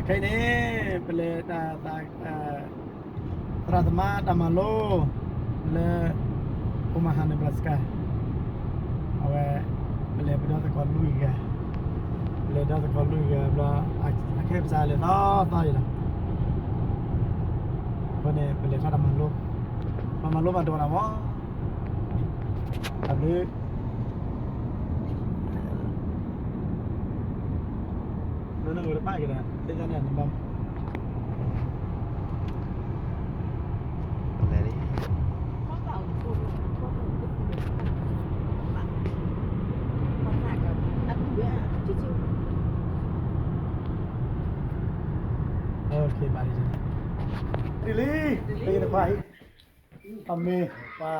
ခဲအံၤန့ၣ် ပလဲၤတၢ် သရၣ်သမါတၢ်မၤလိ လၢ Omaha Nebraska အဝဲ ပလဲၤပဒီသကိးလွံၢ်ဂၤ, ပလဲၤဒီသကိးလွံၢ်ဂၤဘျီ အခဲအံၤပစးလဲၤသီသီအံၤလီၤ. အဃိန့ၣ် ပလဲၤထီၣ်တၢ်မၤလိ, ပမၤလိမၤဒိးနၤမး, တၢ်ဘျုး လၢနဂိၢ်တဘၣ်က့ၤဒီး သ့ၣ်ညါန့ၣ် နဘၣ် လဲၤလံ. OK ဘၣ်လံ, ဒ်လံ, ပယနခွါအံၤ, အမ့ၢ်ပှၤ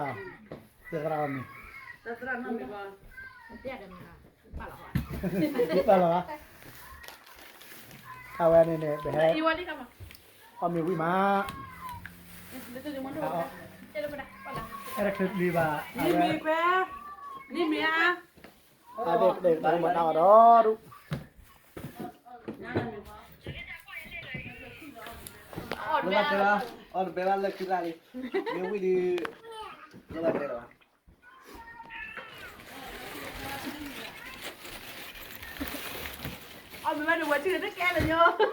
သရၣ်အမ့ၢ် ဘၣ်လီၤဘၣ်, အဝဲန့ၣ်န့ၣ် ပဟဲ အီၣ်မ့ၤဝံၣ်မး, အဲၣ်ဒိးချ့ပျံၤဘၣ်, နမ့ၢ်ခွဲ, နမ့ၢ်ဧါ, အဒိၣ်ကဒဲးကတီၤမၤတၢ်အီၣ်ဒီဒူၣ်, လၢဘၣ်တဲလီၤ, အီၣ်တဘဲဘၣ်လၢခံလၢ်လံ, မ့ၢ်ဝံၣ်ဒုး လၢဘၣ်တဲလီၤဘၣ်. အီၣ်မ့ၤဘၣ်န့ၣ် ဝဲထံၣ်န့ၣ်တကဲလၢညိ, ထံၣ်န့ၣ်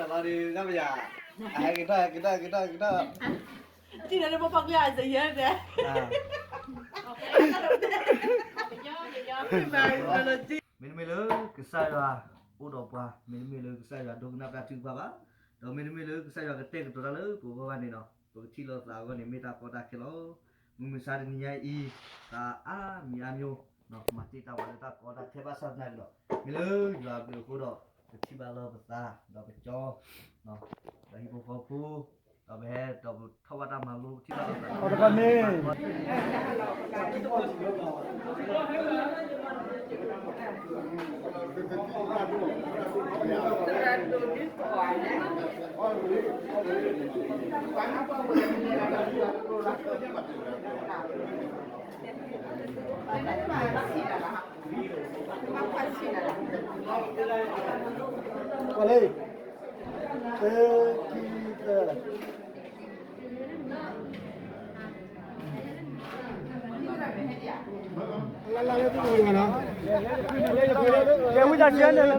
လီၤဒုး ကဘၣ်ယၤ, ဟဲက့ၤထီၣ် ဟဲက့ၤထီၣ် ဟဲက့ၤထီၣ်, ထံၣ်န့ၣ်လၢပဖီကျၢၢ်အစယဲၢ်တဲ မ့တမ့ၢ်လၢကစၢ်ယွၤအိၣ်ဒီးပှၤ, မ့တမ့ၢ်လၢကစၢ်ယွၤဒိကနၣ်တၢ်ထုကဖၣ်ဘၣ်, ဒီးမ့တမ့ၢ်လၢကစၢ်ယွၤကတဲာ်ကတီၤတၢ်လၢပဂီၢ်ဘၣ်န့ၣ်ဒီး ပကထံၣ်လိာ်သးအဂီၢ်န့ၣ် မ့ၢ်တၢ်ကီတၢ်ခဲလီၤ. မုၢ်မဆါတနံၤညါအံၤ တၢ်အါမံၤအါမံၤ မၤတ့ၢ်တၢ်ဝဲလၢတၢ်ကီတၢ်ခဲဘၣ်ဆၣ်သနာ်က့ဒီး မ့ၢ်လၢယွၤအဘျုး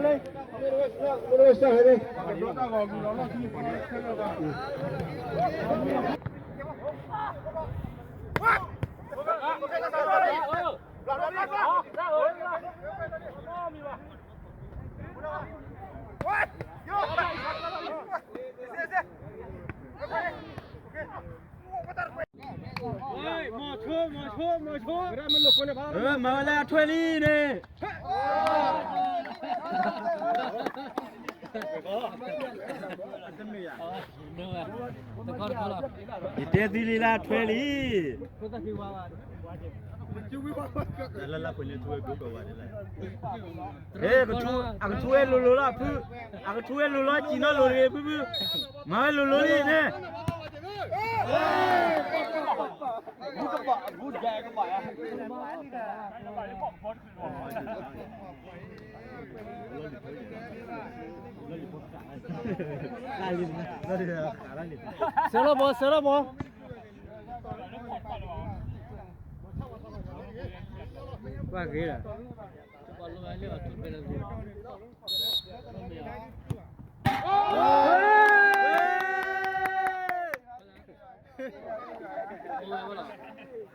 အဃိဒီး ပထံၣ်ဘၣ်လၢပသး ဒီးပကၠီ ဒီးဟံၣ်ဖိဃီဖိ ဒီးပဟဲဒီးပထီၣ်ဘၣ်တၢ်မၤလိ ပထံၣ်ဘၣ်လၢပသး အတခီန့ၣ် ပှၤလၢ တၢ ခံ သၢ ကဲဝံသးစူၤန့ၣ်လီၤ. မၤဝဲလၢအထွဲလံန့ၣ် ယတဲသုလံလၢအထွဲလံ. လၢလၢပှဲၤန့ၣ်ထူဝဲဒိၣ်ကဝဲဒ်လဲၣ်. အကထူဝဲလိၤလိၤလီၤဖု, အကထူဝဲလိၤလီၤ စံၣ်နီၤလိၤတဂ့ၤဖုဖု, မၤဝဲလိၤလိၤလံန့ၣ်. ဆၢလီၤဘီ, ဆၢလီၤဘီ. ပှၤဂ့ၤ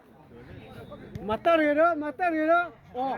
လီၤ. မၤတၢ်တဂ့ၤဒီး, မၤတၢ်တဂ့ၤဒီး, အိၣ်.